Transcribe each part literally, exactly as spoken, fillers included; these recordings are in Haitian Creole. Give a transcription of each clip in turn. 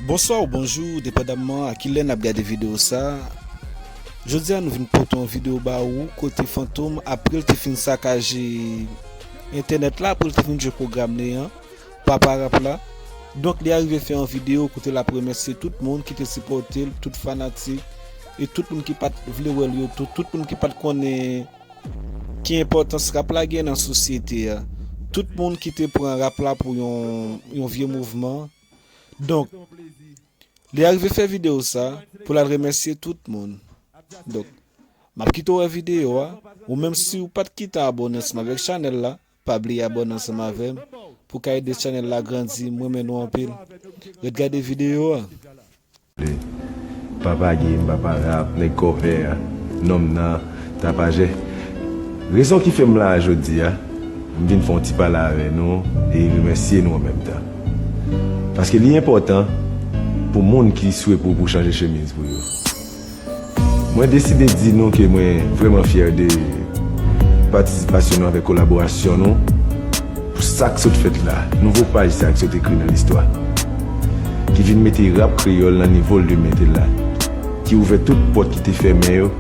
Bonswa ou bonjou, depandamman a kilè n ap gade videyo sa. Jodi a nou vin pote yon videyo ba ou kote Fantom, apre l te fin sakaje entènèt la, apre l te fin jwe pwogram li an, Papa Rap la. Donk li arive fè yon videyo kote l ap remèsye tout moun ki te sipòte l, tout fanatik, e tout moun ki pa t vle wè l yo tou, tout moun ki pa t konnen ki enpòtans rap la gen nan sosyete a. Tout moun ki te pran rap la pou yon, yon vye mouvman. Donk, li arive fè videyo sa pou l al remèsye tout moun. Donk, m ap kite w wè videyo a. Ou menm si w pa t kite abòne ansanm avèk chanèl la, pa bliye abòne ansanm avè m pou w ka ede chanèl la grandi. M renmen nou anpil. Ret gade videyo a. Papa Game, Papa Rap, nèg kò vè a, nonm nan, tapajè. Rezon ki fè m la a jodi a, m vin fè yon ti pale avè nou e remèsye nou an menm tan. Paske li enpòtan pou moun ki swe pou, pou chanje chemiz pou yo. Mwen deside di nou ke mwen vrèman fyè de patisipasyon nou avèk kolaborasyon nou pou sa k sot fèt la, nouvo paj sa k sot ekri nan listwa, ki vin mete rap kreyòl nan nivo l dwe mete l la, ki ouvè tout pòt ki te fèmen yo,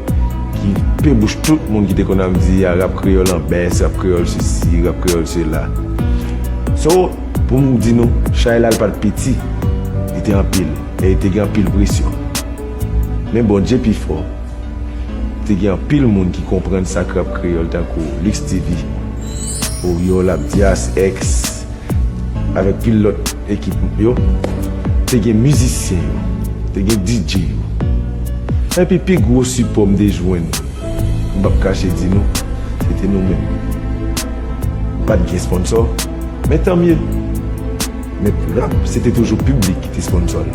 ki pe bouch tout moun ki te konn ap di a rap kreyòl an bès, rap kreyòl sesi, rap kreyòl sela. So, pou m di nou, chay la l pa t piti, li te anpil, e li te gen anpil presyon. Men Bondye pi fò. Te gen anpil moun ki konprann sa k rap kreyòl tankou Lux TV, Oriol, Abdias, X, avèk pil lòt ekip yo. Te gen mizisyen yo, te gen DJ yo. Epi pi gwo sipò m te jwenn, m p ap kache di nou, se te nou menm. Pa t gen sponsò, men tanmye. Men rap, se te toujou piblik ki te sponsò l.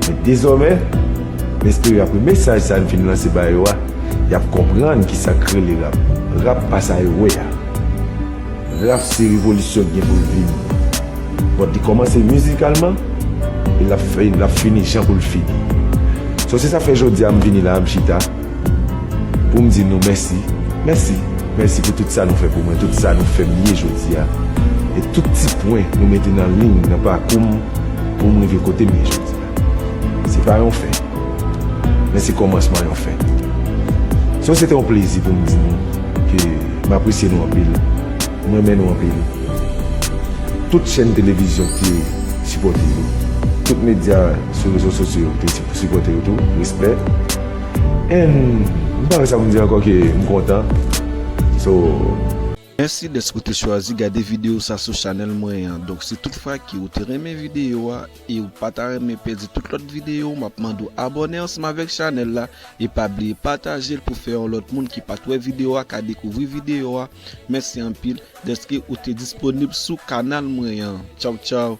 Men dezòmè, m espere apre mesaj sa n fin lanse ba yo a, y ap konprann kisa k rele rap. Rap pa sa yo wè a. Rap se revolisyon k gen pou l vini. But li kòmanse mizikalman, e l ap, l ap fini jan pou l fini. So se sa fè jodi a m vini la, m chita, pou m di nou mèsi. Mèsi. Mèsi pou tout sa nou fè pou mwen, tout sa nou fè m ye jodi a. E tout ti pwen nou mete nan liy, nan pakou m, pou m rive kote m ye jodi a. Se pa yon fen, men se kòmansman yon fen. So se te yon plezi pou m di nou ke m apresye nou anpil, m renmen nou anpil. Tout chèn televizyon ki te sipòte yo, tout medya sou rezo sosyo yo ki te sipòte yo tou, respè. And m pa gen sa pou m di ankò ke m kontan. So. Mèsi dèske w te chwazi gade videyo sa sou chanèl mwen an. Donk si tout fwa ke w te renmen videyo a e w pa ta renmen pèdi tout lòt videyo, m ap mande w abòne ansanm avèk chanèl la e pa bliye pataje l pou fè yon lòt moun ki pa t wè videyo a ka dekouvri videyo a. Mèsi anpil dèske w te disponib sou kanal mwen an. Tchaw tchaw.